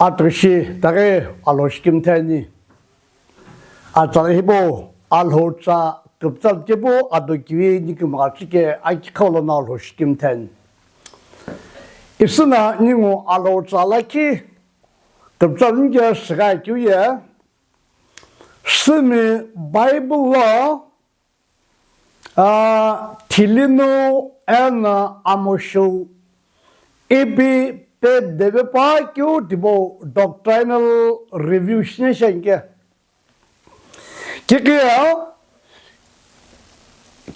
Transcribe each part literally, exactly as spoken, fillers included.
Atughi shi taghi Alhou shikimthe ani. Atsa hipau Alhou tsa küpütsa kepu ado kivi nikimgha tsüke akiqhau lono Alhou shikimthe ani. Isüna ningu Alhou tsa lakhi küpütsa nike shigha keu ye, sümi Bible lo, ah, thilinu eno amosho ipi pe deve pa keu tipau doctrinal review shine shenke. Kikiya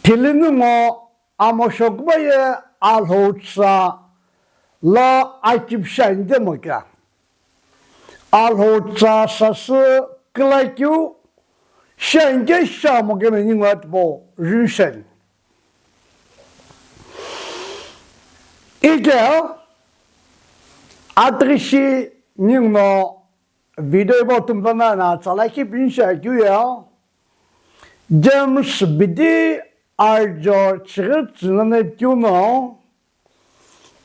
thilinu ngo amosho kubaye Alhou tsa lo achipisha inde mo kea. Alhou tsa sasü kila keu shenke shamo keno ningu atbo rinsen. Ike atughi shi ningu no video ibo tumtana na tsala ki pinsha keu ya. James bidi arjo chighi tsünane keu no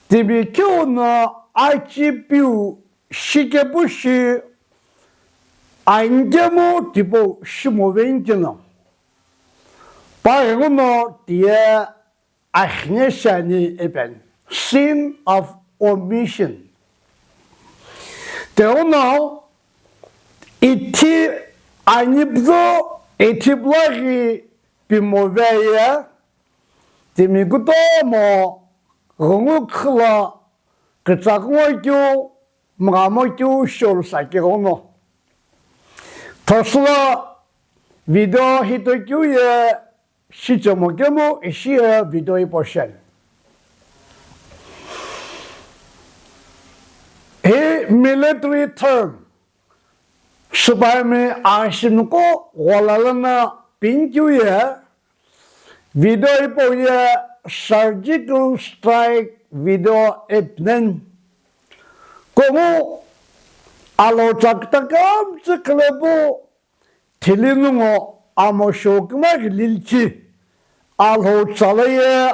timi keu no achipiu shikepu shi aingemu tipau shimovenkeno. Paghenguno tiye akhine shani epen, sin of omission. Teuno ithi anipzo ithi blaghi pimoveye timi kutomo ghungu khilo kütsa ghungu keu mghamo keu sholu sake ghono. Thosülo video hito keu ye shichemo kemu ishi ye video ipo shen. Hi military term, sipaimi ashimiko gholalana pinkeu ye video ipo ye surgical strike video epnen. Komu Alhou tsa kütakamtsü khalepu thilinu ngo amosho kuma ghi lilki Alhou tsa lo ye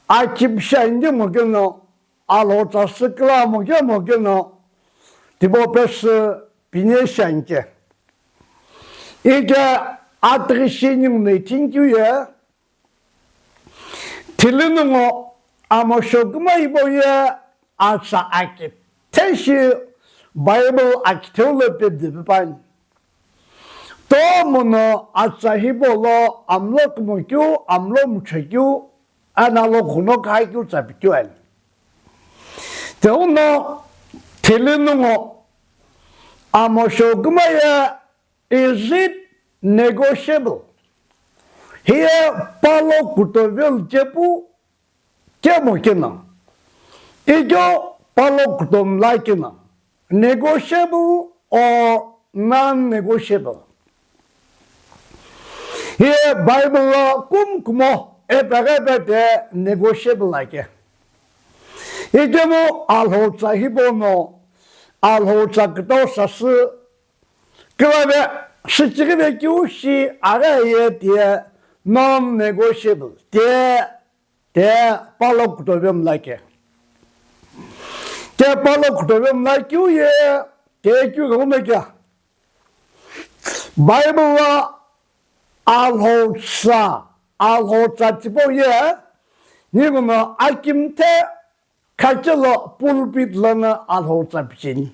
achipisha inde mo keno Alhou tsa sükla mo kemo keno tipau pesü pine shenke. Ike atughi shi ningu no ithi keu ye thilinu ngo amosho kuma ibo ye atsa akithe shi Bible akitheu lo pe dipipani. Tomo no atsa hipau lo amlo kumo keu, amlo mucho keu, eno lo ghuno khai keu tsa pikeu ani. Teuno thilinu ngo amosho kuma ye, is it negotiable? Hiye palo kutovel kepu kemo keno. Ikyo palo kutomla keno. Negotiable or non-negotiable? Hiye Bible lo kumkumo epeghe pe te negotiable ake. Ikemu Alhou tsa hipau no, Alhou tsa kütau sasü kila ve, shichighi ve keu shi agha ye tiye non-negotiable. Tiye, tiye palo kutovel mla ke. Tiye palo kutovel mla keu ye, tiye keu ghenguno kea. Bible lo Alhou tsa, Alhou tsa tipau ye, ninguno akimthe khakelo pulpit lono Alhou tsa picheni.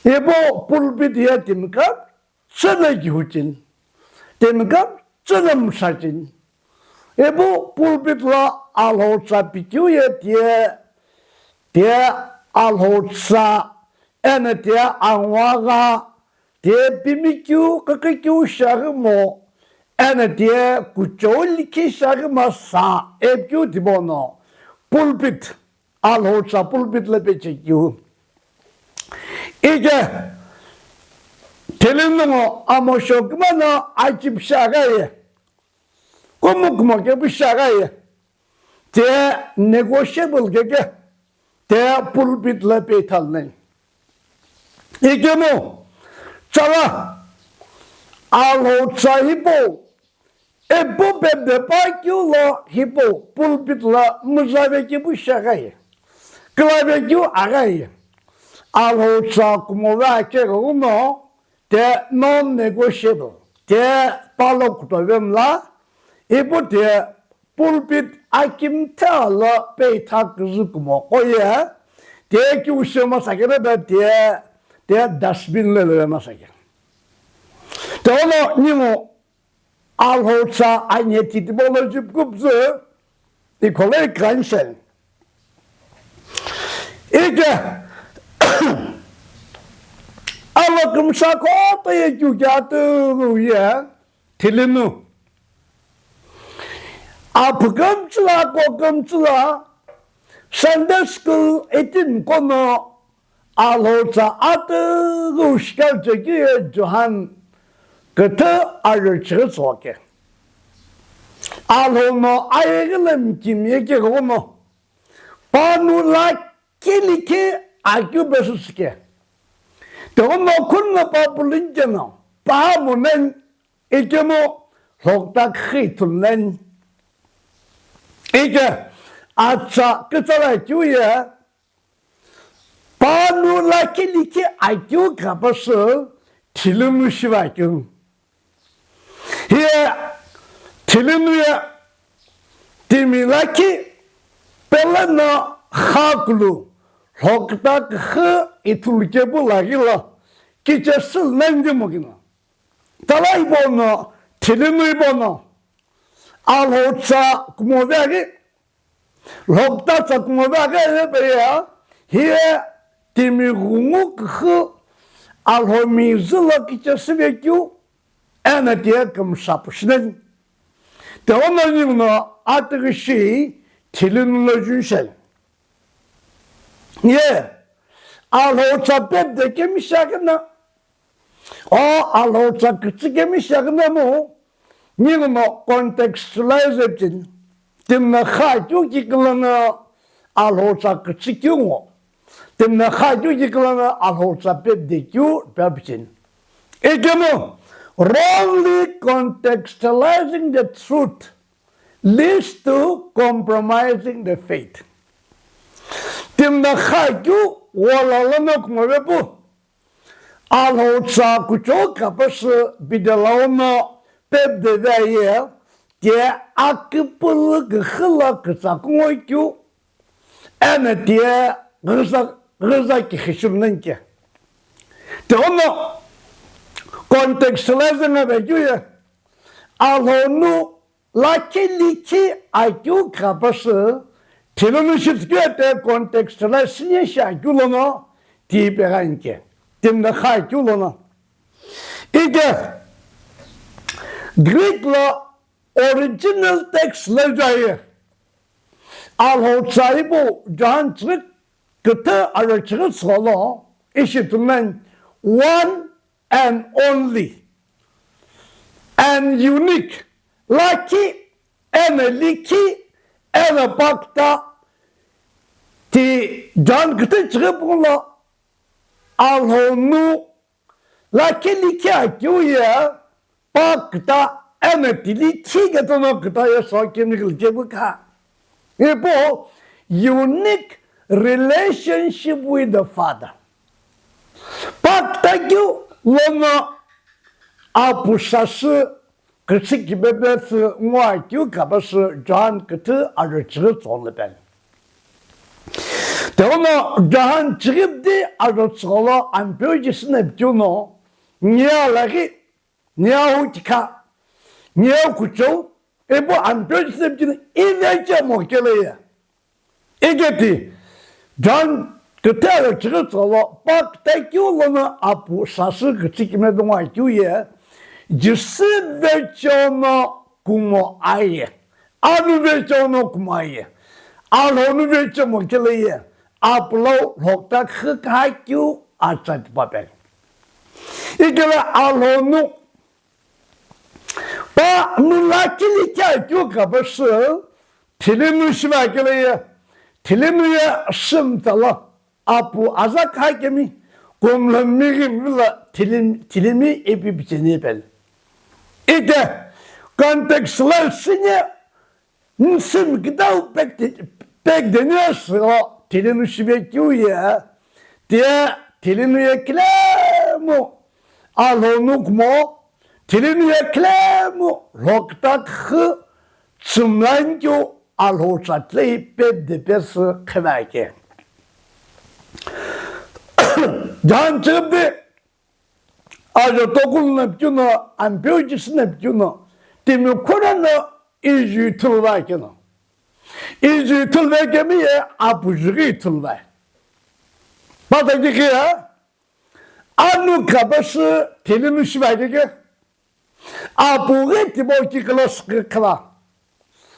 Ipu pulpit ye timi kha tsüna kihucheni. Timi kha tsüna msacheni. Ipu pulpit lo Alhou tsa pikeu ye tiye, tiye Alhou tsa eno tiye angwa gha, tiye pimikeu, kükükeu shiaghi mo, eno tiye kuchou likhi shiaghi mo sa ipikeu tipau no pulpit, Alhou tsa pulpit lo pechekeu. Ike thilinu ngo amosho kuma no achipisha agha ye, kumo kumo kepu shi agha ye, tiye negotiable keke, tiye pulpit lo pe ithal nai. Ikemu tsala Alhou tsa hipau ipu pe depa keu lo hipau pulpit lo mzave kepu shi agha ye, kila ve keu agha ye, Alhou tsa kumo ve akeghuno, te non-negotiable, te palo kutove mla, ipu te pulpit akimthe lo peitha küzü kumo qoye, te kiu she masakere be te, te dustbin le le masake. Te ono ningu Alhou tsa anye titibo lo jipkupzü, ikholo ikanshel. Ike, alo kümsa koto ye kyu kya tu ye, thilinu. Aphukamtsula, kokamtsula, Sunday school eighteen kono, Alhou tsa atüghü shikal cheki ye Johan küthü arüchighi tsoke. Alhou no ayeghi lo mkimi ye keghono. Panu la kilikhi akeu besu sike. Teghono khunno pa pulin keno, pa munen ikemu lhokta khi thunen. Ike atsa kütsala kyu ye, Panu lakhi likhi akeu khapasü thilinu shiva keu. Hiye thilinu ye timi lakhi peleno khakulu lhokta kükhu ithulu kepu laghilo kichesü lendi mokino. Tala ibono thilinu ibono Alhou tsa kumo ve aghi. Lhokta tsa kumo ve aghi ye peye, hiye timi ghungu kükhu Alhou mizü lo kichesü ve keu, eno tiye kümsa pushinen. Te ono ninguno atüghü shi thilinu lo junshel. Ye, Alhou tsa pep de kemi shakena. O Alhou tsa kütsü kemi shakena mu, ninguno contextualize pichin. Timna kha kyu ki kılana Alhou tsa kütsü kyu ngo. Timna kha kyu ki kılana Alhou tsa pep de kyu pep pichin. Ikemu, wrongly contextualizing the truth leads to compromising the faith. Timna kha kyu wala lana kumo ve pu. Alhou tsa kuchou kapasü pide launo pep de ve ye, ke akipulu kükhüla kütsa kungoi kyu, eno tiye ghüza, ghüza kikhishu nani ke. Te ono contextualize na ve kyu ye, Alhou nu lakhi likhi akeu khapasü, thilinu shitsükeu ete contextualize shiye shi akeu lono ti pegha inike, timna kha akeu lono. Ike Greek lo original text lo jaye. Alhou tsa ipu John chighi küthü aro chighi tsügholo ishi tumen one and only, and unique, lakhi eno likhi eno pakta ti John küthü chighi pulo Alhou nu lakhi likhi akeu ye pakta eno ti likhi ketono küta ye so chemical kepu kha. Ipu unique relationship with the Father. Pakta keu lono apu sasü kütsü kipepe sü ngo akeu kapasü John küthü aro chighi tsügholo pen. Te ono John chighi pdi aro tsügholo ampeu jisü na pikeu no, nia laghi, nia hu tikha, nia kuchou, ipu ampeu jisü na pikeu no, ive chemo kele ye. Iketi, John küthü aro chighi tsügholo pakta keu lono apu sasü kütsü kime dongwa keu ye, jisü vecheono kumo aye, anu vecheono kumo aye, Alhou nu vechemo kele ye, apu lo lhokta khü kha keu atsa tipape. Ikele Alhou nu pa nu lakhi likhi akeu kapasü, thilinu shiva kele ye, thilinu ye shimtsa lo, apu aza kha kemi, kumlo mighimi lo thilim-, thilimi ipi picheni pele. Ite contextualize shiye, nsimi kütau pek de-, pek deni asülo, thilinu shive keu ye, tiye thilinu ye khilemu Alhou nu kumo, thilinu ye khilemu lhokta khu tsümlan keu Alhou tsa tlei pe de pe sü khevake. John chighi de ajo tokulu na pichuna, Ampeu Jisü na pichuna, timi khuna no iju ithulu va keno. Iju ithulu va kemi ye Apu jighi ithulu va. Pata kiki ya, anu kapasü thilinu shiva kiki. Apu ghi tipau kikilo sikhi khala.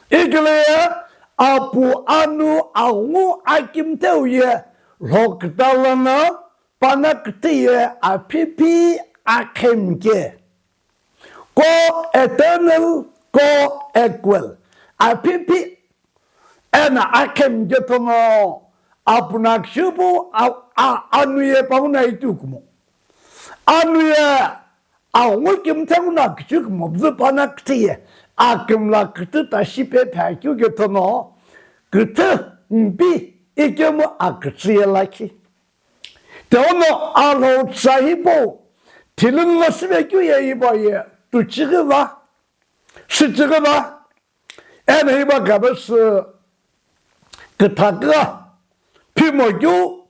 Ikile ye Apu anu angu akimtheu ye lhokta lono Panakütü ye aphipi akhemike. Co-eternal, co-equal. Aphipi ena akhemike thono Apu na kishüpu a, a, anu ye panguna itukumo. Anu ye angu kimthenguna kichikumo bzü Panakütü ye akimla kütü ta shipe phakeu ke thono kütü mpi ikemu aküchü ye lakhi. Teono Alhou tsa hipau thilinu lo sivekeu ye iba ye tuchighi va, shichighi va, eno iba kapasü küthakha phimokeu,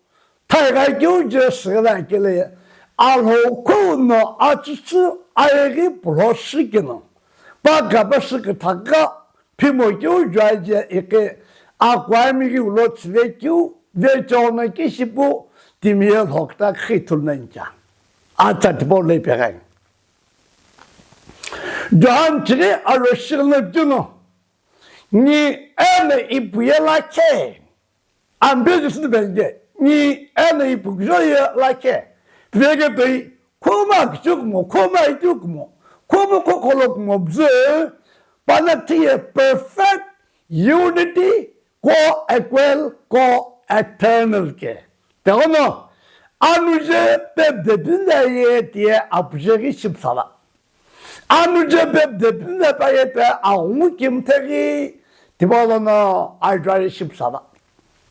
thaighaikeu je sivekele Alhou khuno atsütsü ayeghi pulho shikeno pa kapasü küthakha phimokeu juaje ike akuami ghi ulo tsüvekeu vecheo no kishipu timi ye lhokta khi ithulu nani kea. Atsa tipau lo ipeghani. John chighi aro shighi no pichuna, ni eno ipu ye lakhe. Ampeu Jisü ni peni ke, ni eno ipu kijo ye lakhe. Piveke toi, khuma kichikumo, khuma itukumo, khuma khokholo kumo bzü, Panakütü ye perfect unity, co-equal, co-eternal ke. Teono, anu je pe depinde ye tiye Apu je ghi shipsala. Anu je pe depinde pa ye te angu kimtheghi tipau lono ajo ye shipsala.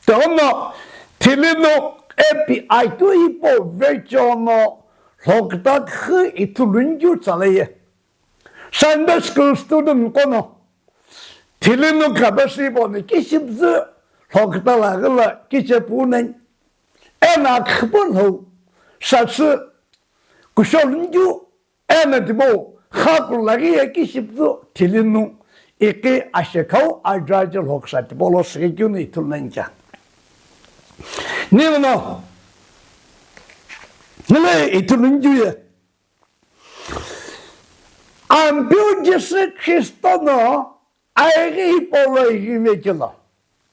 Teono, thilinu epi akeu ipo vecheo no lhokta khu ithulu nkeu tsala ye. Sunday school student kono thilinu kapasü ipo no kishibzü lhokta laghila kichepu nani. Eno akhipu lhou sasü kusholu nkeu eno tipau khaku laghi ye kishibzü thilinu ikhi ashekhau ajo aje lhoksa tipau lo sivekeu no ithulu nani kea. Ninguno, nile ithulu nkeu ye Ampeu Jisü Khristo no ayeghi hipau lo ighi vekelo.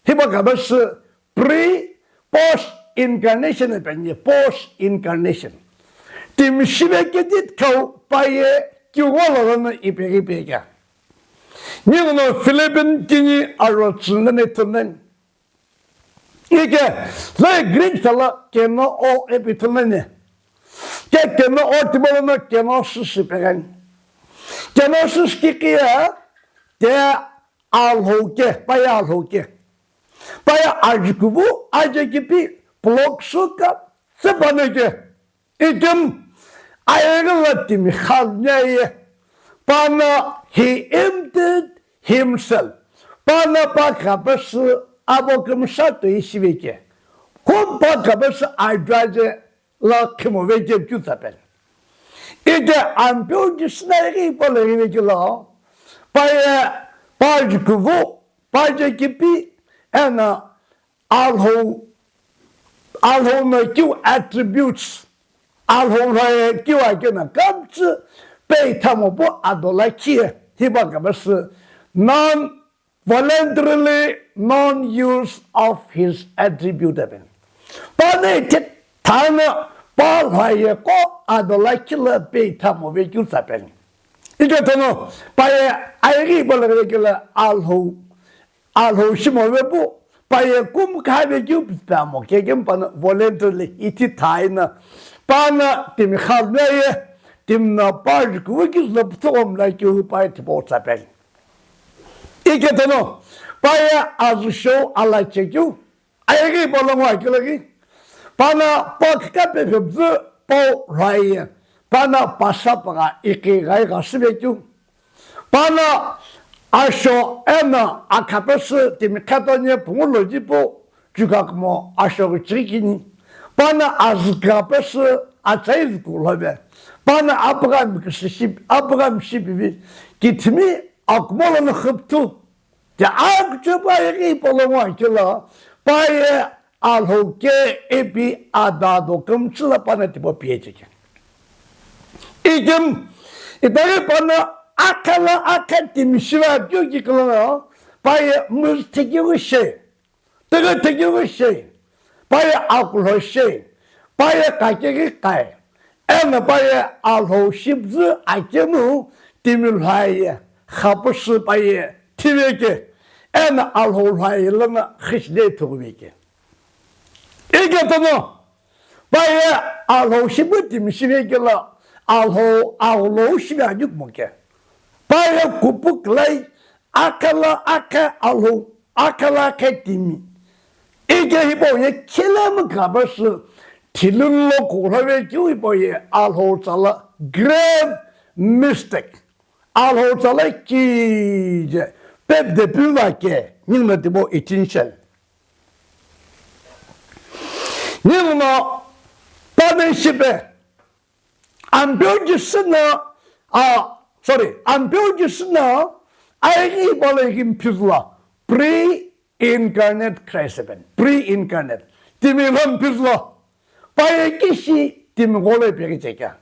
Hipau kapasü pre, post incarnation ipeni, post incarnation. Timi shive kedi khau pa ye kiu gholo lono ipeghi pekea. Ninguno Philippian kini aro tsüni nani ithulu nani. Ike, lai Greek thala keno o ipi ithulu nani. Ke keno o tipau lono kenosis ipeghani. Kenosis kiki ye, te Alhou ke, pa ye Alhou ke. Pa ye ajikuvu, ajekipi, puloksuka, tsüpano ke. Ikemu ayeghi lo timi khalu nya ye, pano he emptied himself. Pano pa kapasü abo kümsha toi shiveke. Kum pa kapasü ajo aje lo khimo veke keu tsapeni. Ike Ampeu Jisü no ayeghi hipau lo ighi vekelo, pa ye, pa ajikuvu, pa ajekipi, eno Alhou, Alhou no keu attributes, Alhou lhoye keu akeno kümtsü peithamo pu ado lakhi ye, hipau kapasü non voluntarily non use of his attribute ipeni. Pano ithi thana pa lhoye ko ado lakhi lo peithamo vekeu tsapeni. Ike thono pa ye ayeghi hipau lo ighi vekelo Alhou Alhou shimo vepu, pa ye kum khave keu pamo kekemu pano voluntarily ithi thaina. Pano timi khalu ye, timi no pa ajikuvu kizü lo püthüghü mla keu pa ye tipau tsapeni. Ike thono, pa ye azü shou ala chekeu, ayeghi hipau lo ngo akelo ghi. Pano pa khika pe phepzü pau rhai ye. Pano pasa pagha ikhi ghai gha süvekeu. Pano asho eno akha pesü timi kheto nye pungu lo jipu chuka kumo asho ghi chirikini. Pano azükha pesü atsai züku lhove. Pano apugha mi kisi shi, apugha mi shipivi kithimi akumo lono khüpthu. Ti akuchepha ye ghi ipolo ngo akelo, pa ye Alhou ke ipi adado kümtsü la pano tipau piye cheke. Ikim, itaghi pano akha la akha timi shiva keu kikilo, pa ye muzü thekeu she, tege thekeu she, pa ye akulho she, pa ye kakeghi kai, eno pa ye Alhou shipüzü akemu timi lhai ye, khapüsü pa ye thiveke, eno Alhou lhai lono khishide thuguveke. Ike tono, pa ye Alhou shipü timi shivekelo, Alhou aghulo shive ajukumoke. Pa ye kupu klai, akha la akha Alhou, akha la akha timi. Ike hipau ye khilemu khabasü, thilunlo kulhove keu hipau ye Alhou tsala grave mistake. Alhou tsala kije, pep de piva ke, ninguno tipau attention. Ninguno pano shipe, Ampeu Jisü no, ah, sorry, Ampeu Jisü no, aighi ipolo ighi mphizülo, pre-incarnate Christ pen, pre-incarnate. Timi lo mphizülo, pa ye kishi timi gholo ipeghi chekea.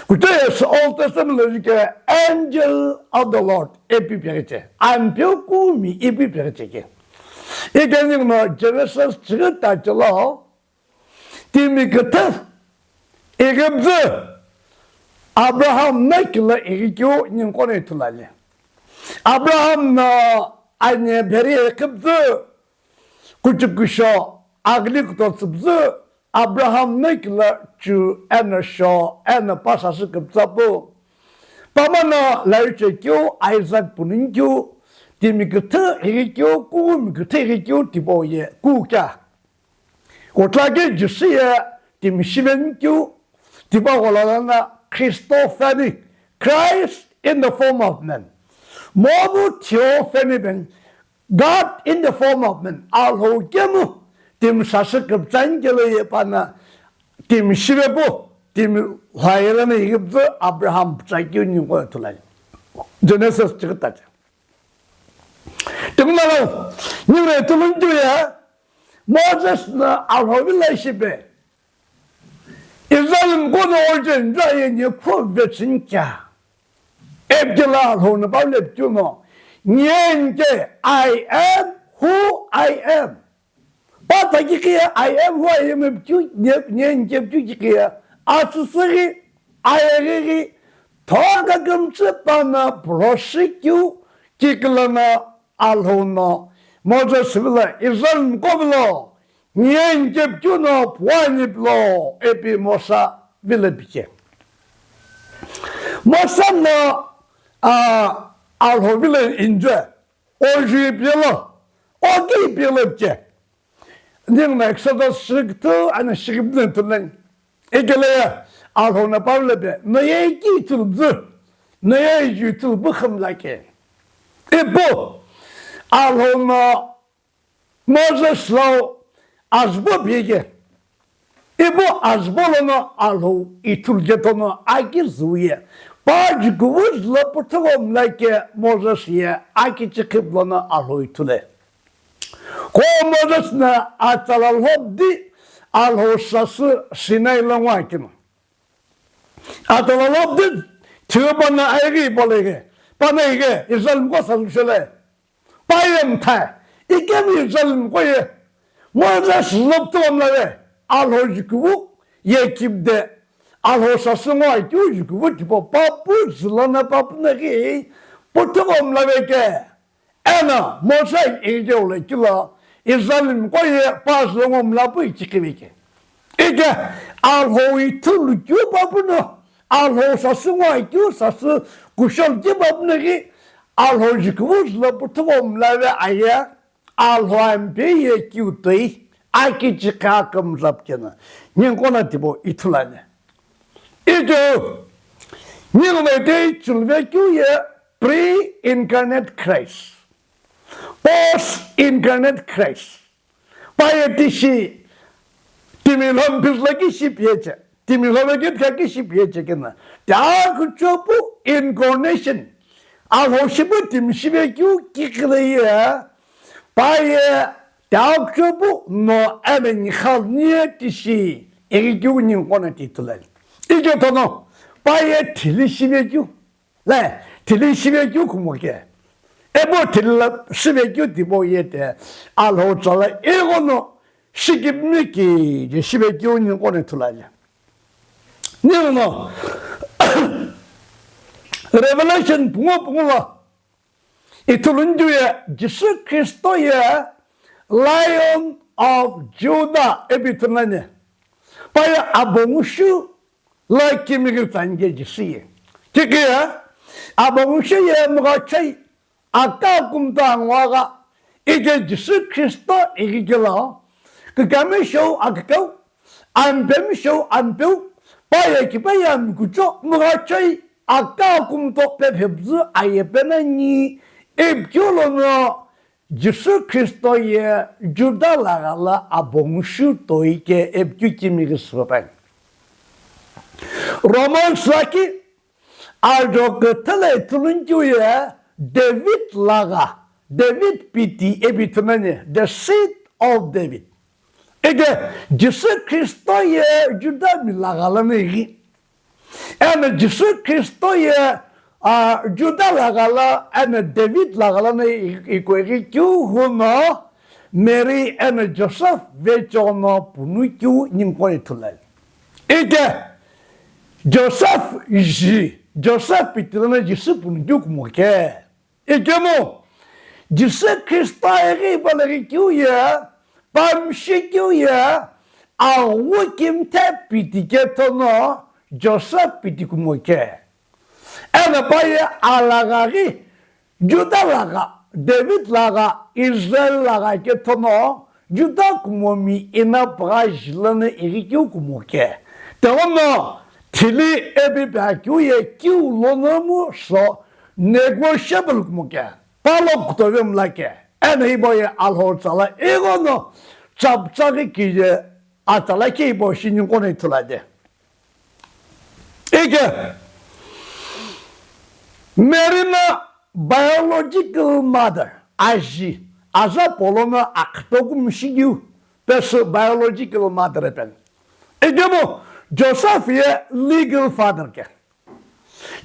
Kutoye sü Old Testament lo jike angel of the Lord ipi ipeghi che, Ampeu kumi ipi ipeghi cheke. Ike ninguno Genesis chighi tache lo, timi küthü ighipüzü Abraham no kilo ighikeu ningu qo no ithulu ani. Abraham no anie bheri ighipüzü, kuchukusho, aghili kutotsüpüzü, Abraham no kilo chu eno sho eno pa sasü küpütsa pu. Pamano laiche keu, Isaac punun keu, timi küthü ighikeu, kumi küthü ighikeu tipau ye kukea. Kutla ke Jisü ye timi shiveni keu, tipau gholo lono Christophany, Christ in the form of man. Momu theophany pen, God in the form of man. Alhou kemu timi sasü küpütsa ni kelo ye pano timi shive pu, timi lhai lono ighipüzü Abraham pütsa keu ningu qo ithulu ani. Genesis chighi tache. Tinguna lo, ninguno ithulu ni keu ye, Moses no Alhou vilo shipe, Israel mko no origin ja ye nye kho vetsüni kea. Epikelo Alhou no pa vilo pikeu no, nye nke, I am who I am. Pa ta kikhiye I am who I am pikeu, nye, nye nke pikeu kikhiye, atsüsü ghi, ayeghi ghi, thonga kümtsü pano püroshi keu kikilo no Alhou no Moses vilo Israel mko vilo, nye nke pikeu no puani pilo ipi Mosa vilo piche. Mosa no, ah, Alhou vilo enjoy, oju ipilo, oki ipilo piche. Ninguno Exodus shighi küthü, eno shighi püzü ithulu ani. Ikele ye, Alhou no pa vilo pe, no ye ki ithulu püzü, no ye ju ithulu pu khümla ke. Ipu, Alhou no Moses lo azubo pike. Ipu azubo lono Alhou ithulu ketono aki züu ye. Pa jukuvu zülo puthugho mla ke Moses ye aki chikhipu lono Alhou ithulu. Ko Moses no atsala lhobdi Alhou sasü Sinai lo ngo akino. Atsala lhobdi thiu pano aighi ipolo ighi. Pano ighi Israel mko sasü shele. Pa ye mtha, ikemu Israel mko ye. Moses lo puthugho mla ve, Alhou jukuvu ye kipde. Alhou sasü ngo akeu jukuvu tipau papu zülono papu no ghi puthugho mla ve ke. Eno Moses ighi keu lo kilo Israel mko ye pa zülo ngo mla pu ichikhive ke. Ike Alhou ithulu keu papu no, Alhou sasü ngo akeu sasü kushou keu papu no ghi Alhou jukuvu zülo puthugho mla ve aye, Alhou Ampeu ye keu toi, akichi kha kümzap keno, ninguqo no tipau ithulu ani. Ijo, ninguno ite ichulve keu ye pre-incarnate Christ, post-incarnate Christ. Pa ye tishi, timi lhon pizla kishi piyeche, timi lhon kithika kishi piyeche keno, tiakuchopu incarnation, Alhou shipu timi shive keu kiqile ye, pa ye tiakuchopu no eno nikha niye tishi, ighi keu ninguqo no ti ithulu ani. Ijo tono, pa ye thili shive keu. Le, thili shive keu kumo ke. Epu thili la shive keu tipau ye te, Alhou tsala ighono shikipimi kije shive keu ninguqo no ithulu ani. Ninguno, Revelation pungu pungu lo, ithulu nikeu ye, Jisü Khristo ye Lion of Judah ipi ithulu ani. Pa ye abongushu lo kimighi tsa ani ke Jisü ye. Tiki ye, abongushu ye mugha choi, aka kumta anguagha, ike Jisü Khristo ighi kelo, kükami shou akükau, ampemi shou ampeu, pa ye kipa ye mikucho, mugha choi, aka kumto pe phepüzü aye pena ni, ipi keu lono, Jisü Khristo ye Juda lagha lo abongushu toi ke ipi keu kimighi süpani. Romans lakhi ajo küthü lo ithulu nikeu ye David lagha, David piti ipi ithulu ani, the seed of David. Ike Jisü Khristo ye Judami lagha lono ighi. Eno Jisü Khristo ye, a, Juda lagha lo, eno David lagha lono i-, ikueghi keu huno Mary eno Joseph vecheo no punu keu ninguqo no ithulu ani. Ike Joseph ji, Joseph piti lono Jisü punu keu kumo ke. Ikemu, Jisü Khristo ighi palaghi keu ye, pamshi keu ye, aghukimthe piti kethono Joseph piti kumo ke. Eno pa ye alagha ghi, Juda lagha, David lagha, Israel lagha kethono, Juda kumomi ina pagha jilono ighi keu kumo ke. Tighono thili ipi pi akeu ye keu lono mu so negotiable kumo ke. Palo kutove mla ke. Eno hipau ye Alhou tsala ighono chapchaghi kije atsala ke hipau shi ninguqo no ithulu ani. Ike, Mary no biological mother, aji, aza polono akhito kümshi keu, pesü biological mother epeni. Ikemu, Joseph ye legal father ke.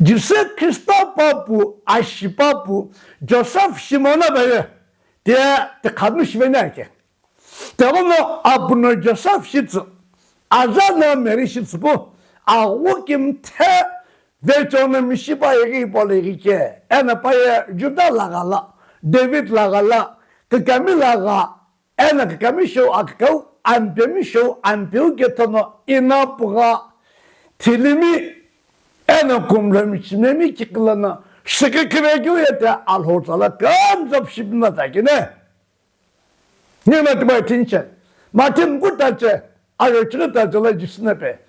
Jisü Khristo papu, ashi papu, Joseph shimono baye, tiye, tikhanu shiveni ake. Tighono apuno Joseph shitsü, azano Mary shitsü pu, aghukimthe vecheo no mishipa ighi polo ighi ke, eno pa ye Juda lagha lo, David lagha lo, kükami lagha, eno kükami shou akükau, ampemi shou ampeu kethono ina pugha, thilimi, eno kumlomi chimemi kiqi lono, shikikhive keu ye te Alhou tsala kümzap shipimi tsa kene. Ninguno tipau attention. Mathiu kutache, ajo chighi tache lo Jisü no pe.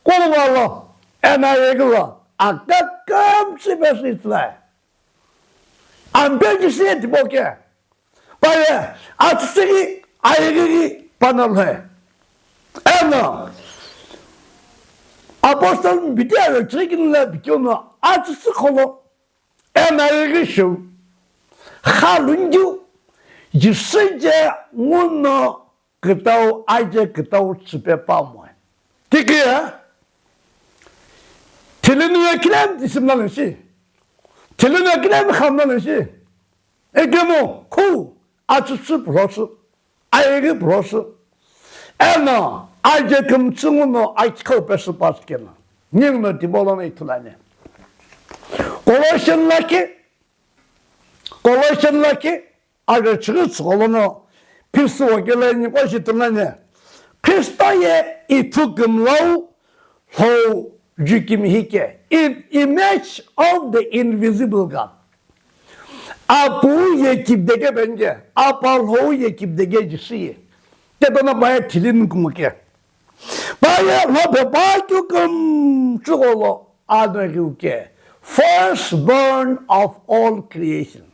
Kuwa lo, eno ayeghi lo, aka kümtsü pesü ithulu ani. Ampe Jisü ye tipau ke. Pa ye, atsütsü ghi, ayeghi ghi, pano lhoe. Eno, Apostle Peter ajo chighi kini lo pikeu no, atsütsü kholo. Eno ayeghi shou. Kha lungyu, Jisü je nguno kütau, aje kütau tsüpe pamoe. Tiki ya? Thilinu ya kilem tisimla lenshi. Thilinu ya kilem khamla lenshi. Ekemu, khu, atsütsü pulosü. Ayeghi pulosü. Eno, aje kümtsü nguno akikhau pesü pasü keno. Ninguno tipau lono ithulu ani. Colossian lakhi, Colossian lakhi, ajo chighi tsügholo no, phisüwo kelo ninguqo shi ithulu ani. Khristo ye ithu kümlau, Lhou jukimihi ke, im-, image of the invisible God. Apu ye kipdeke penike, Apalhou ye kipdeke Jisü ye. Ketono paye thili nu kumoke. Paye lhophe pa keu kümtsü gholo ano ghiuke. Firstborn of all creation.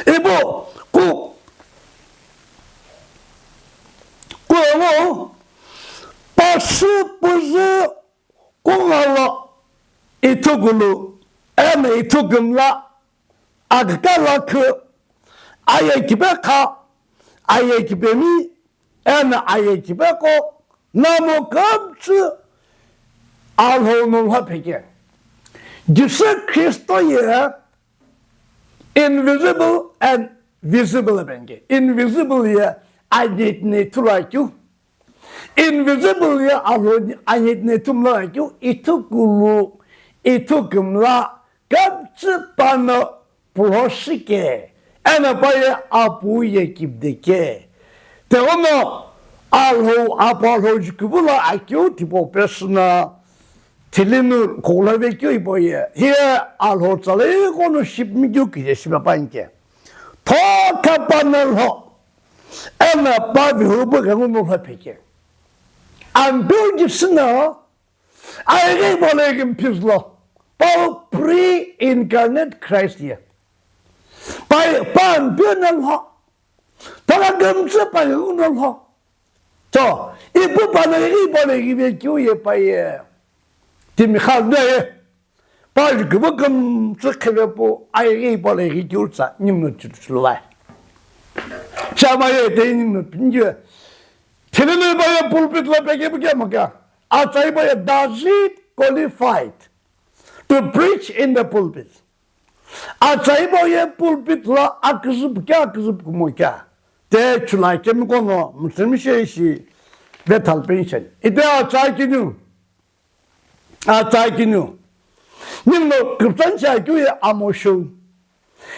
Ipu ku, ku eno pasü püzü kungalo ithukulu eno ithukümla akükala kü aye kipekha, aye kipemi, eno aye kipeko, namo kümtsü Alhou no lhophe ke. Jisü Khristo ye invisible and visible ipeni ke. Invisible ye anitni thulu akeu. Invisible ye Alhou anitni thumla akeu, ithukulu, ithukümla, kümtsü pano puloshi ke, eno paye apu ye kipde ke. Teono Alhou, apu Alhou jukupula akeu tipau pesüna thili nu kughulo vekeu ipo ye. Hiye Alhou tsalai kono shipmi keu kije shipe panke. Thokha pano lho. Eno pa vihupu ghengu no lhophe ke. Ampeu jisü no aighi ipau lo ighimi phizülo. Pau pre-incarnate Christ ye. Pa, pa ampeu no lho. Thokha kümtsü pa ghengu no lho. To, ipu pano ighipau lo ighive keu ye paye. Timi kha no ye. Pa jukupü kümtsü qhive pu aighi ipau lo ighi keu tsa ninguno chuluvai. Shamaye te ninguno pinje. Thili nu paye pulpit lo peke puke maka. Atsa ipaye, does it qualified to preach in the pulpit? Atsa ipau ye pulpit lo aküzüpu kea, aküzüpu kumo kea. Te chula kemi kono, Muslim she ishi, Bethel pension. Ite atsa kinu. Atsa kinu. Ninguno küpütsa ni shi akeu ye amo shou.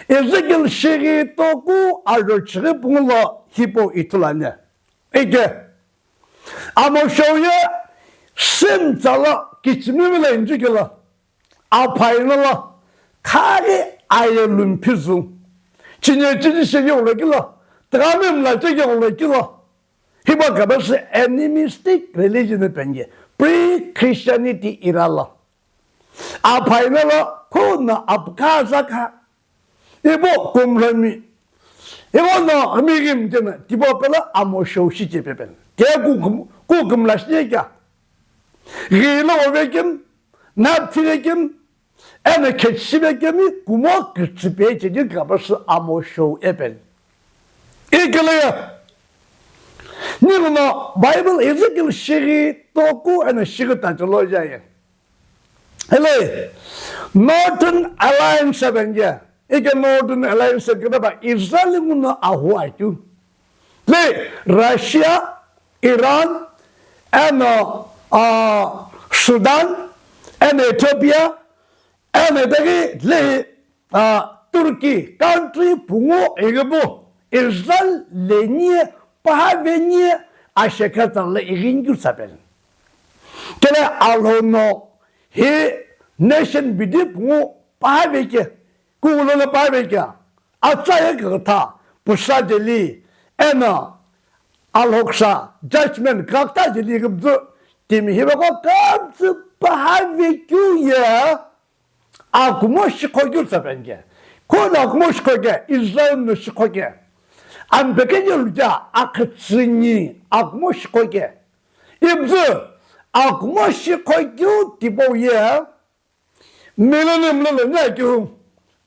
Ezekiel shighi toku ajo chighi pungu lo hipau ithulu ani. Ike. Amo shou ye simtsa lo kichimi vilo injikelo. Aphaino lo khaghi aye lumphizü. Chine chini sheghi gholo kilo. Tgami mla cheghi gholo kilo. Hipau kapesü animistic religion ipeni ke. Pre-Christianity era lo. Aphaino lo khuno apukha zakha. Ipu kumlhomi. Ipu no mi ghimi kena, tipau pelo amo shou shiche pepeni. Ke ku kum-, ku kumla shine kea. Ghilo ovekemi, napthi vekemi, eno khechi vekemi, kumo kütsü peche di kapesü amo shou ipeni. Ikele ye. Ninguno Bible Ezekiel shighi toku eno shighi tacha lo jaye. Hele, Northern Alliance ipeni ye. Ike Northern Alliance kida pa Israel nguno ahu akeu. Le, Russia, Iran, eno, ah, Sudan, eno Ethiopia, eno itaghi le, ah, Turkey country pungu ighipu Israel leni ye, paha veni ye, ashekha tsala ighi nikeu sapeni. Kele Alhou no hi nation bidi pungu paha veke, kughulo lo paha veke, atsa ye kükha, pusa jeli, eno Alhou kha judgment kükha jeli küpüzü, timi hipaqo kümtsü paha vekeu ye, akumo shikho keu tsapeni ke. Khuno akumo shikho ke, Israel no shikho ke. Ampeke jelu ja akütsüni akumo shikho ke. Ipüzü akumo shikho keu tipau ye millennium lo lo nya keu.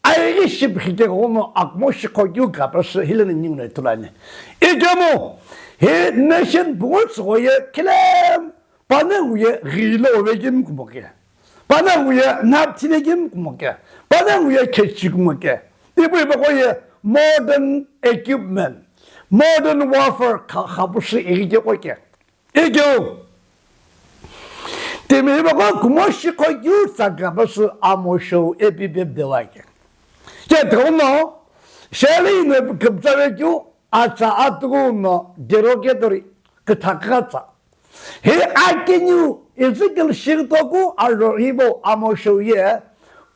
Aighi shipikhi ke ghono akumo shikho keu kapesü hileno ninguno ithulu ani. Ikemu hi nation pungu tsügho ye khilemu Panongu ye ghilo ovekemi kumoke. Panongu ye napthi vekemi kumoke. Panongu ye khechi kumoke. Ipu ipaqo ye modern equipment, modern warfare kha-, khapushi ighi keqo ke. Ikeu. Timi ipaqo kumo shikho keu tsaka pasü amo shou epi pep dewa ke. Ke teuno, sheli ino küpütsa vekeu, atsa atuku no derogatory küthakha tsa. Hi akiniu Ezekiel shighi toku aro hipau amo shou ye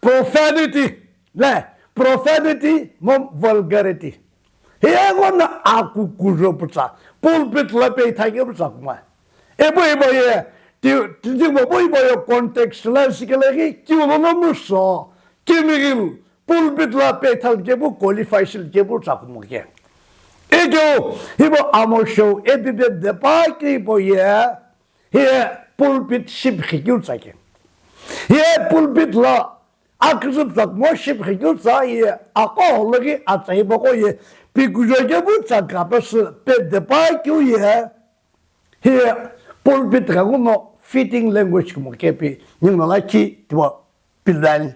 profanity, le, profanity mo vulgarity. Hi eghono akukujo pütsa, pulpit la peitha kepu tsa kumoi. Ipu hipau ye, ti, ti, ti, ipu hipau ye context la sikela ghi, kiu lono muso, kimighil, pulpit la peithal kepu qualify shil kepu tsa kumo ke. Ikeu, hipau amo show, ipi pepde pa ke hipau ye, hi pulpit shiphi keu tsa ke. Hi pulpit la aküzüp tsa kumo shiphi keu tsa ye, ako hologi atsa hipau ko ye, pikujo kepu tsa kapesü pepde pa keu ye, hi pulpit ghenguno fitting language kumo kepi, ningu no lakhi, tibo pilani.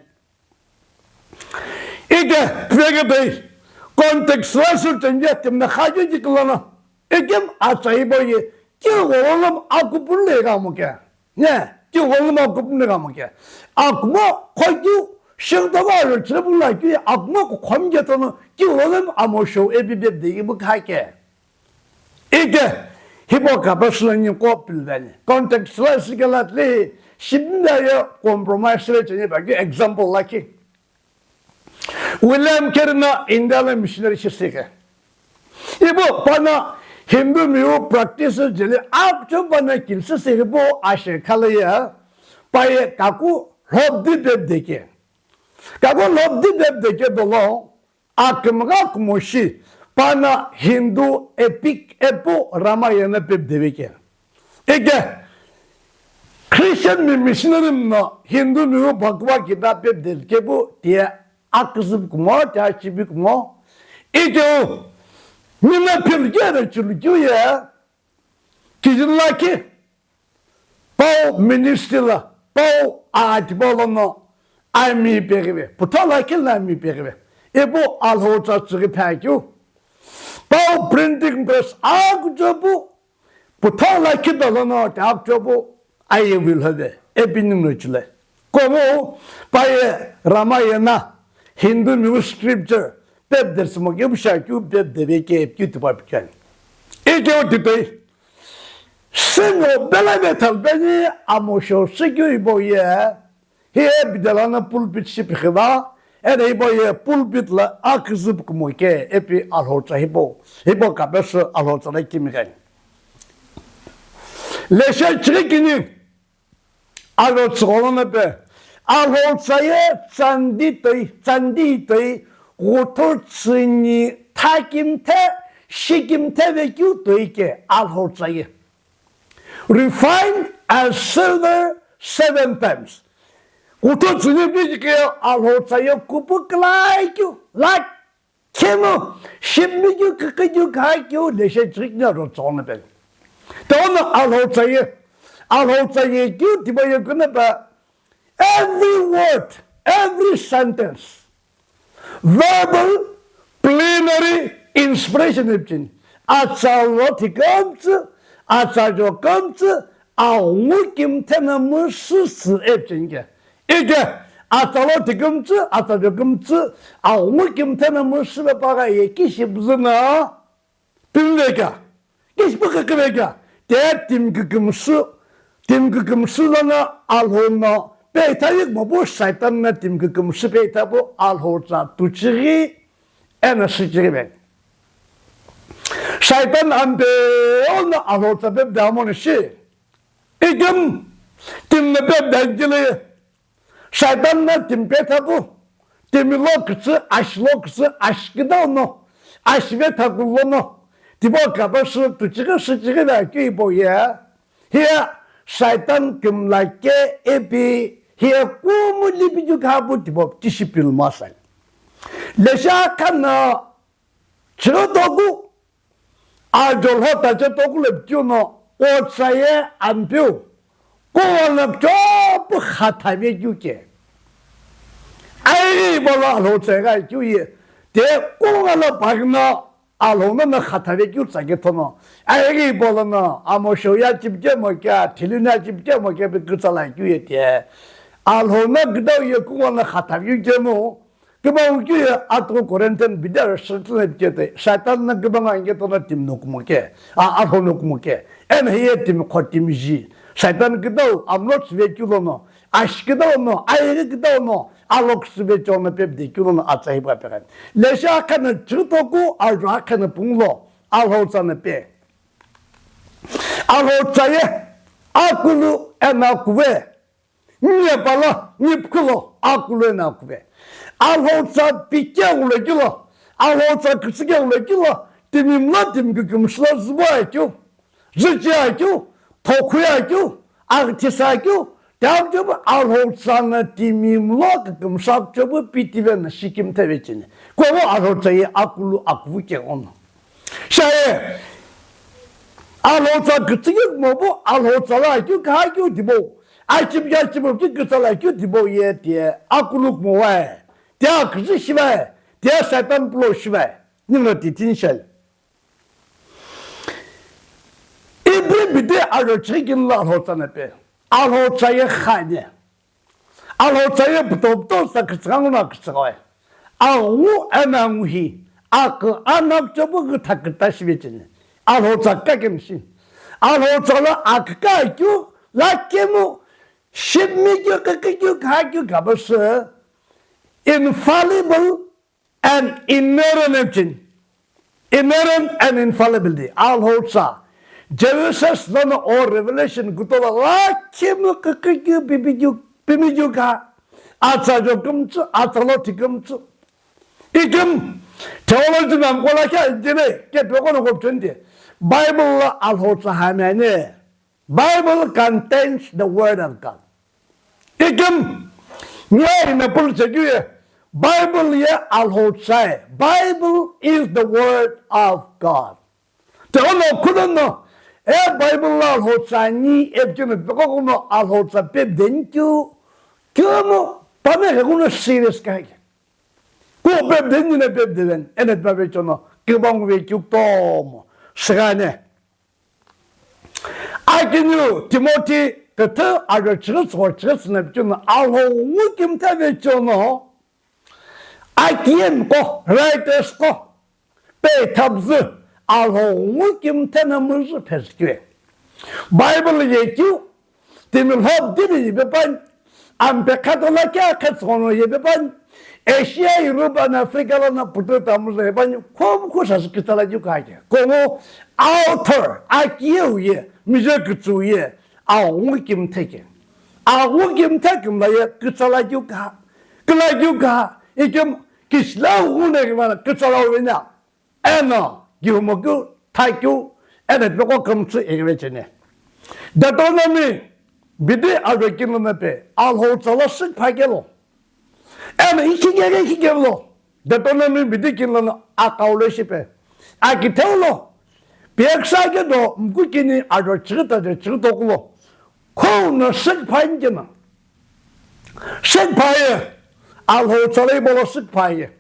Ike, pveke pei, context la su chenje, timna khaji ji kulana. Ikem atsa hipau ye, kiu ghololam akupun le gamo ke. Ne, kiu ghololam akupun le gamo ke. Akuma, khoi kiu, shirda va ro, trebu la kiu, akuma ko khom je tono, kiu ghololam amo show, ipi pepde ipu kha ke. Ike, hipau kapesü lo ningu ko pilani. Context la sikela tli, shibinda ye compromise le chenye ba ki example lakhi. William Carey no India la missionary shisike. Ipu pana Hindu miu practice jeli apcho pana kilsisi ipu ashe khalaye. Paye kaku lhobdi pepde ke. Kaku lhobdi pepde ke dolo. Akümgha kumoshi, pana Hindu epic epu Ramayana pepde ve ke. Ike, Christian mi missionary no Hindu miu Bhagavad Gita pepde kepu tiye aküzüp kumo, tiye chibi kumo. Ikeu, mina phil kere chulu kiu ye, Kijin lakhi, pau ministry la, pau ati pau lono, ami peghive, putho lakhi la ami peghive. Ipu Alhou tsa tsüghi phakeu. Pau printing press akuchopu, putho lakhi dolono ti akuchopu, aye vilhove, ipi ningu no chule. Komu, paye Ramayana, Hindu miu scripture, pepde simo ke pusha keu pepde ve ke keu tipa pikan. Ikeu tipei. Sino bela ve thalpeni amo show sikeu hipau ye. Hi bidala na pulpit shiphi khiva. Ena hipau ye pulpit la aküzüp kumo ke ipi Alhou tsa hipau. Hipau kapesü Alhou tsa na kimi kani. Lesha chirikini. Alo tsügholo na pe, Alhou tsa ye tsandi toi, tsandi toi, ghuthu tsüni thakimthe, shikimthe vekeu toi ke Alhou tsa ye. Refined as silver seven times. Ghuthu tsüni vekeu ke Alhou tsa ye kupu kla keu, like Khemu, shimikeu, kükükeu, khakeu, leshe chikna ro tsona pe. Tona Alhou tsa ye, Alhou tsa ye keu tiba ye kuna pa, every word, every sentence, verbal, plenary, inspiration epchin. Atsa lo thikamtsü, atsa jo kamtsü, aghungu kimthe na müsüsü epchin ke. Ike, atsa lo thikamtsü, atsa jo kamtsü, aghungu kimthe na müsüsü pe pa gha ye kishi püzü na, timi veka, kishi pü kükü veka, te timi kükümsü, timi kükümsü lono Alhou no, peitha yik mo pu Saitan na timi kükümsü peitha pu Alhou tsa tuchighi, ena süchighi vek. Saitan ampe ono Alhou tsa pep damo na shi. Ikim, timi na pep dangili. Saitan na timi petha pu, timi lo kütsü, ashi lo kütsü, ashi küdau no, ashi vetha kulo no, tibo kapa sü tuchighi süchighi ve akeu ipo ye. Hiya Saitan kümla ke ipi, hiya kumu lipi ju kha pu tibo tishi pil masai. Lesha khana Chiro toku, ajo lho tache toku le piu no, otsa ye ampiu, kuwa na chopu khatha ve kyu ke. Ai bala lo tsa ga kyu ye, te kuwa na pagna, alo na na khatha ve kyu tsa ke thono. Ai bala na, amo show ya chip ke mo kya, thilu na chip ke mo kya pe kutsa la kyu ye te. Alo na gdau ye kuwa na khatha ve kyu ke mo, Kibang kyu ye atughu Corinthian bidar Satan ipikete, Satan na kibang ange tona timi no kumo ke, a, Alhou no kumo ke. Ena hiye timi kho timi ji. Satan kidau amlo tsüve kyu lono, ashi kidau no, ayeghi kidau no, alhoküsü ve chono pep de kyu lono atsa hipa peghen. Lesha akhana chütoku, ajo akhana punglo, Alhou tsa na pe. Alhou tsa ye akulu eno akuve. Nyepala, nyipkhulo, akulu eno akuve. Alhou tsa pikeghulo kilo, Alhou tsa kütsükeghulo kilo, timi mla timi kükümsü lo zübo akeu, züche akeu, thokhui akeu, agüthisa akeu, tiakuchepu Alhou tsa no timi mla kükümsü akuchepu pithiveno shikimthe vecheni. Kughengu Alhou tsa ye akulu akuvu keghono. Shaye, Alhou tsa kütsüki kumopu, Alhou tsa lo akeu kha akeu tipau, achipi achipi ki kütsa lo akeu tipau ye tiye akulu kumowae, tiye aküzü shivae, tiye Satan pulo shivae, ninguno titini shale. Ipi bidi aro chikini lo Alhou tsa no pe, Alhou tsa ye khani. Alhou tsa ye puto puto sa kütsüka nguno kütsükae. Aghu eno anguhi, akü anakuchepu kütha kütha shivecheni. Alhou tsa kakemshi. Alhou tsa lo aküka akeu, lakemu, shipmi keu, kükükeu, khakeu kapesü, infallible, and inerrant epcheni. Inerrant and infallibility. Alhou tsa. Genesis lono o Revelation kutola lakemu kükükeu pimikeu, pimikeu kha. Atsa jo kümtsü, atsa lo thi kümtsü. Ikim theology namkola kya jene, ke peko no kopchende. Bible la Alhou tsa hamyane. Bible contains the word of God. Ikim, nya ina pulchekeu ye, Bible ye Alhou tsa ye. Bible is the word of God. Te ono kuno no, e Bible la Alhou tsa ni epikeno peko kuno Alhou tsa pepdeni keu, keu no, pame ke kuno serious kahike. Ku pepdeni ne pepdeven, ene pape chono, kibangu ve keu tomo, sigane. Akiniu Timothy küthü aro chighi tsügho chighi tsüna pichino Alhou ngu kimtha vechono, akiyemi qo, writers qo, pe thapzü Alhou ngu kimtha na müzü phezükeu. Bible ye keu, timi lhop dini yipepani, Ampe khatolo kea khetsugholo yepepani, Asia, Europe, and Africa lono putu tamuzo yepani, khomkhu sasü kütsala keu kahike. Kughengu author, akiyeu ye, mije kütsüu ye, aghu kimthe ke. Aghu kimthe kimla ye, kütsala keu kaha, küla keu kaha, ikim kishila ghune kimana, kütsala uvena. Eno, kihumo keu, thakeu, eno peko kümtsü ikive cheni. Deuteronomy, bidi aro kini lono pe, Alhou tsa lo sükpha kelo. Eno, ikhikeke ikhikelo. Deuteronomy, bidi kini lono akau lo shipe. Akitheu lo, piyaksa ke do, mku kini aro chighi taje chighi tokulo. Khou no sükpha inkeno. Sükpha ye. Alhou tsa lo ibo lo sükpha ye.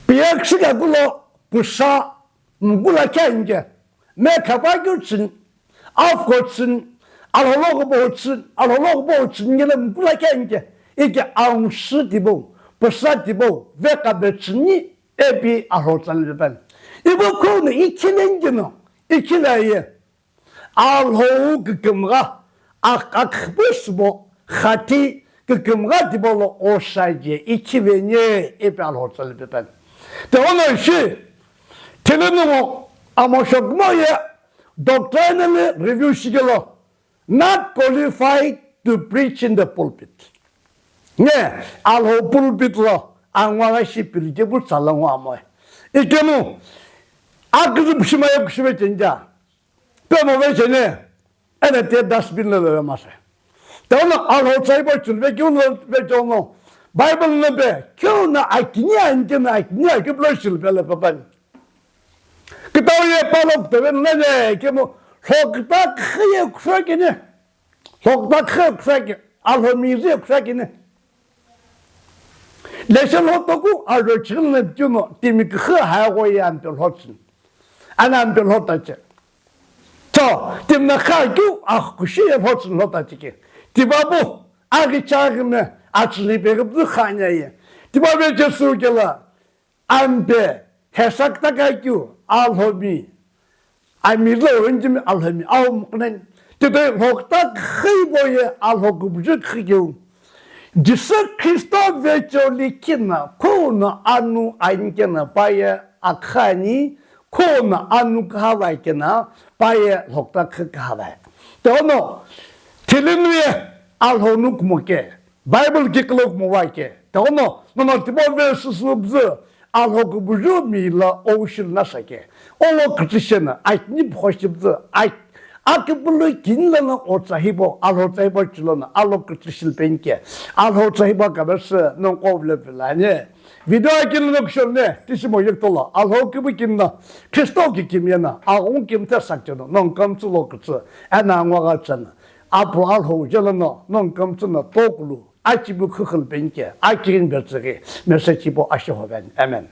Piyaksa ke kulo pusa mkula kya inke. Me khapa kyu chin. Afko chin. Alhou lo kubo chin. Alhou lo kubo chin ngele mkula kya inke. Ike aungshi tibo. Pusa tibo. Veka be chini. Epi Alhou tsa lo pepan. Ibo khou no ikhile inkeno. Ikhile ye. Alhou kükümgha, ak-, akhipusübo, khati kükümgha tipau lo osaje ikhiveni ipi Alhou tsa lo pepan. Te ono ishi, thili nungu amo shokmo ye doctrinally review shikelo, not qualified to preach in the pulpit. Nge, Alhou pulpit lo angwa gha shi pili kepu tsa lo ngu amoe. Ikemu, aküzü pushima ye kushive chenja. Pemo vecheni, eno tiye dustbin lo veve mase. Teno Alhou tsa ibo chulve keu no vechono. Bible no pe, keu no akini ankeno akini akiplo chulve lo pepan. Kitau ye palo teve nene, kemo, lhokta khe ye kusakene. Lhokta khe kusake, Alhou mizi kusakene. Leshe lhotoku, aro chighi no pichino, timi khe hago ye ampe lhotsün. Ana ampe lhotache. To, timna kha kyu, ah, kushi ye lhotsün lhotache ke. Tibabu, aghi chaghi me, achli pe ghi khanya ye. Tibabe Jesu kela, ampe, hesakta kakyu, Alhomi. Ami lo rinjimi Alhomi, au muknen. Tito lhokta khibo ye Alhou kubuju khikyu. Jisu Khristo vecho likina, kuno anu ainkena paye akhani, Khuno anu kahavai keno, paye lhokta kha kahavai. Teono, thilinu ye Alhou nu kumo ke, Bible kikilo kumo wa ke. Teono, nono tipau verse süsü püzü, Alhou kubuju mi lo ocean nasa ke. Olo kutishena, ai ni phoshi püzü, ai, akipulu kin lono otsa hibo, Alhou tsa hibo chilono, alo kutishil penke. Alhou tsa hibo kabese, non ko vle vle ne. Video akilino kushon ne, tishimo yek tolo, Alhou kibu kinno, Kristo ki kimyena, aghung kimthe sakcheno, non kamtsu lo kutsu, ena ngwa ga chana, apu Alhou jelano, non kamtsu na tokulu, achibu khukhul penke, akirin betsege, message ipo ashe hoven. Amen.